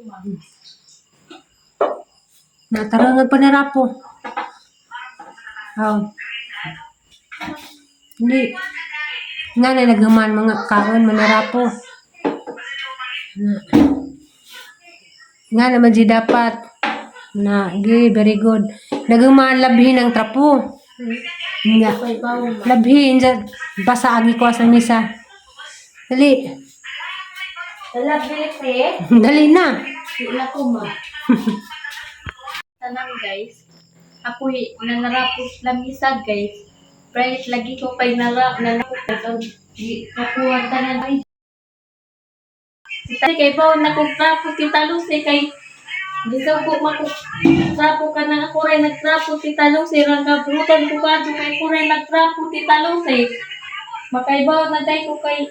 Ma. Natara nga panarapo. Aw. Hindi. Nga na naghuman mga kaon manarapo. Na. Nga naman di dapat. Na, gi, very good. Naghuman labhin ang trapo. Nga. Kay bawo, ma. Labhin dyan. Basa agi ko sa misa. Dali. Dala bilik eh. Dali na. Di na ko, ma. Tanang, guys. Ako'y nanarapos lamisa, guys. Price lagi ko kay nara nanarapos ang di nakuha tanan ay. Tita kay bawo na kong trapo, Tita Lucy, kay gisaw ko makutrapo ka na ako rin nagtrapo, Tita Lucy, rang kabrutan ko kadto kay ko rin nagtrapo, Tita Lucy. Makaibaw na day ko kay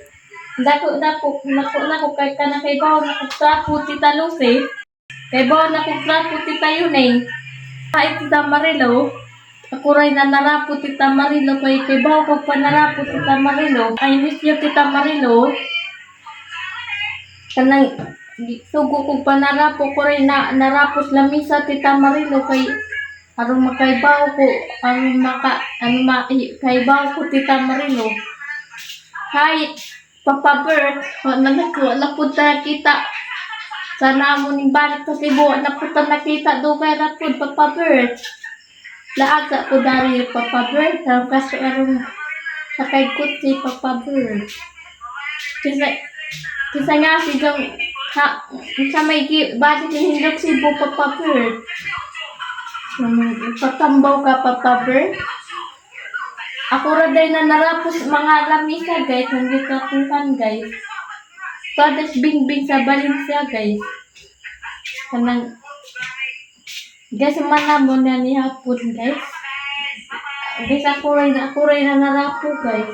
dako dako nako nako kay kana kay bawo na kong trapo, Tita Lucy. Kay bawo na kong trapo, Tita Yunay. Ay, Tita Marilo. Ako rin nanarapo, Tita Marilo, kay bawo ko panarapo, Tita Marilo. I miss you, Tita Marilo. Kanang sugo kog panarapo ko rin na narapos lamisa, Tita Marilo, kay aron makaibaw ko, aron maka ano ma kaibaw ko, Tita Marilo. Hi, Papa Bert, wala na wala pud ta kita. Sana mo ning balik sa Cebu, wala pud ta nakita dugay ra pud, Papa Bert. Laag sa ko dari, Papa Bert, aron kaso aron sakay kutsi, Papa Bert. Kisa kisa nga sigang ha sa may balik ni Hindok Cebu, Papa Bert. Patambaw ka, Papa Bert. Ako ra day na narapos mga lamisa, guys, ang gikakuhan, guys. Todas bingbing sa Valencia, guys. Kanang guys man mo na ni hapon, guys. Guys, ako rin na narapo, guys.